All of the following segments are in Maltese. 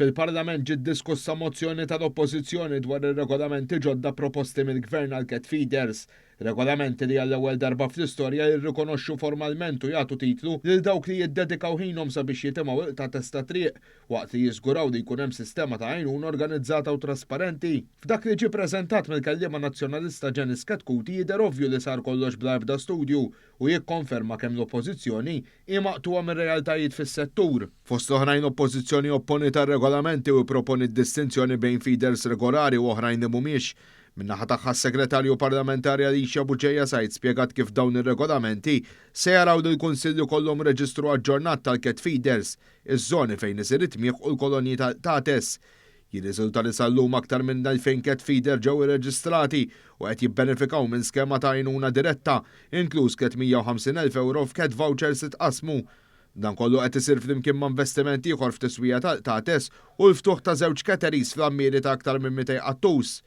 Fil-Parlament ġiet diskussa mozzjoni tal-Oppożizzjoni dwar ir-regolamenti ġodda proposti mill-Gvern għall-cat feeders. Regolamenti li għall-ewwel darba fl-istorja jirrikonoxxu formalment u jagħtu titlu lil dawk li jiddedikaw ħinhom sabiex jitimgħu il-qtates tat-triq waqt li jiżguraw li jkun hemm sistema ta' għajnuna organizzata u trasparenti. F'dak li ġie preżentat mill-kelliema Nazzjonalista Janice Chetcuti jidher ovvju li sar kollox bla ebda studju u jikkonferma kemm l-Oppożizzjoni hi maqtugħa mir-realtajiet fis-settur. Fost l-oħrajn l-Oppożizzjoni opponiet għar-regolamenti u pproponiet distinzjoni bejn feeders regolari u oħrajn li mhumiex. Min-naħa tagħha s-Segretarju Parlamentari Alicia Bugeja Said spjegat kif dawn ir-regolamenti se jaraw li l-Kunsill ikollhom reġistru aġġornat tal-cat feeders, iż-żoni fejn isir it-tmigħ u l-kolonji tal-qtates. Jirriżulta li sal-lum aktar minn 2,000 cat feeder ġew irreġistrati u qed jibbenefikaw minn skema ta' għajnuna diretta, inkluż 350,000 ewro f'cat vouchers li tqassmu. Dan kollu qed isir flimkien ma' investiment ieħor f'tiswija tal-qtates u l-ftuħ ta' żewġ catteries fl-għammieri ta' aktar minn 200 qattus.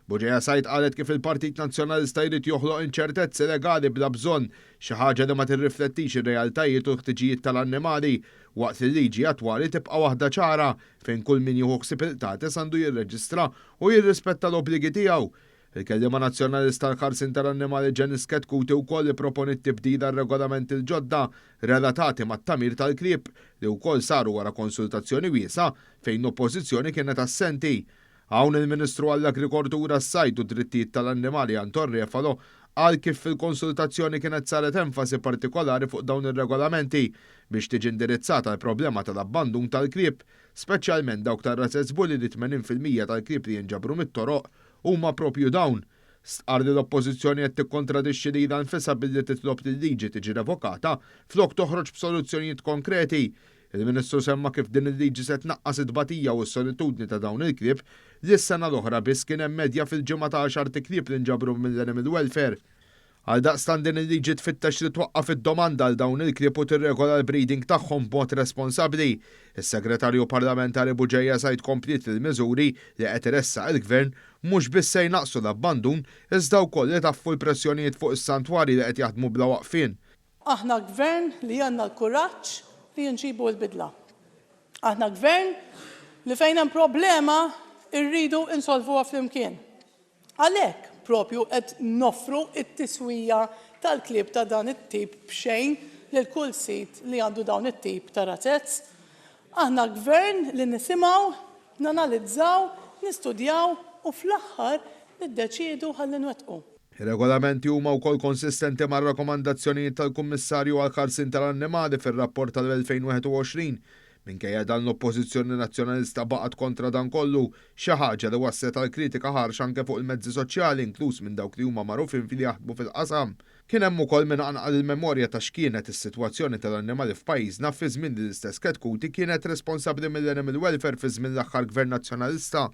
Bugeja Said qalet kif il-Partit Nazzjonalista jrid joħloq inċertezzi legali bla bżonn, xi ħaġa li ma tirriflettix ir-realtajiet u l-ħtiġijiet tal-annimali, waqt li l-liġi attwali tibqa' waħda ċara fejn kull min jieħu ħsieb il-qtates għandu jirreġistra u jirrispetta l-obbligi tiegħu. Il-kelliema Nazzjonalista għall-ħarsien tal-annimali Janice Chetcuti wkoll ipproponiet tibdil għar-regolamenti l-ġodda relatati mat-tagħmir tal-klieb li wkoll saru wara konsultazzjoni wiesgħa fejn l-Oppożizzjoni kienet assenti. Hawn il-Ministru għall-Agrikoltura, s-Sajd u d-Drittijiet tal-Annimali Anton Refalo qal kif fil-konsultazzjoni kienet saret enfasi partikolari fuq dawn ir-regolamenti biex tiġi indirizzata l-problema tal-abbandun tal-klieb, speċjalment dawk tar-razez bully li 80% tal-klieb li jinġabru mit-toroq huma propju dawn. Stqarr li l-Oppożizzjoni qed tikkontradixxi lilha nfisha billi titlob li l-liġi tiġi revokata flok toħroġ b'soluzzjonijiet konkreti. Il-Ministru semma kif din il-liġi se tnaqqas it-tbatija u s-solitudni ta' dawn il-klieb li s-sena l-oħra biss kien hemm medja fil-ġimgħa ta' għaxart iklieb li nġabru mill-Animal Welfare. Għaldaqstant din il-liġi tfittex li twaqqaf id-domanda għal dawn il-klieb u tirregola l-breeding tagħhom b'mod responsabbli. Is-Segretarju Parlamentari Bugeja Said kompliet li l-miżuri li qed iressaq il-Gvern mhux biss se jnaqqsu l-abbandun iżda wkoll itaffu l-pressjonijiet fuq is-santwarji li qed jaħdmu bla waqfien. Aħna gvern li għandna l-kuraġġ li nġibu l-bidla. Aħna gvern li fejn hemm problema rridu insolvuha flimkien. Għalhekk propju qed noffru t-tiswija tal-klieb ta' dan it-tip b'xejn lil kull sid li għandu dawn it-tip ta' razez. Aħna gvern li nisimgħu, nanalizzaw, nistudjaw u fl-aħħar niddeċiedu ħalli nwettqu. Ir-regolamenti huma wkoll konsistenti mar-rakkomandazzjonijiet tal-Kummissarju għall-Ħarsien tal-Annimali fir-rapport tal-2021. Minkejja dan l-Oppożizzjoni Nazzjonalista baqgħet kontra dan kollu, xi ħaġa li wasslet għal kritika ħarxa anke fuq il-mezzi soċjali inkluż minn dawk li huma magħrufin li jaħdmu fil-qasam. Kien hemm ukoll min qanqal il-memorja ta' x'kienet is-sitwazzjoni tal-annimali f'pajjiżna fi żmien li l-istess Chetcuti kienet responsabbli mill-Animal Welfare fi żmien l-aħħar Gvern Nazzjonalista.